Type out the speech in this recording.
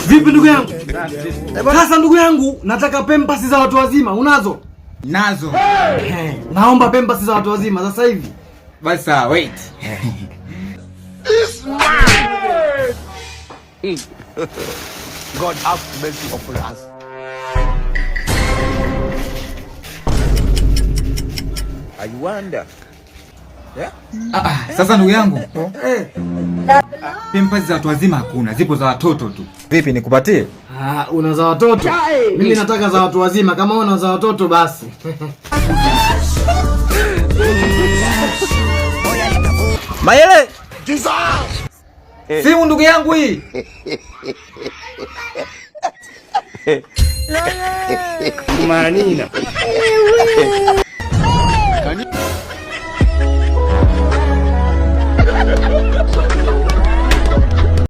Vipi ndugu yangu? Sasa ndugu yangu, nataka Pampers za watu wazima, unazo? Nazo. Hey, naomba Pampers za watu wazima sasa hivi. Basi sawa, wait. This man. God have mercy upon us. I wonder. Yeah? Ah, sasa ndugu yangu. Pampers za watu wazima hakuna, zipo za watoto tu. Vipi nikupatie? Ah, una za watoto? Mimi nataka za watu wazima. Kama una za watoto basi. Mayele! Simu ndugu yangu hii. Manina.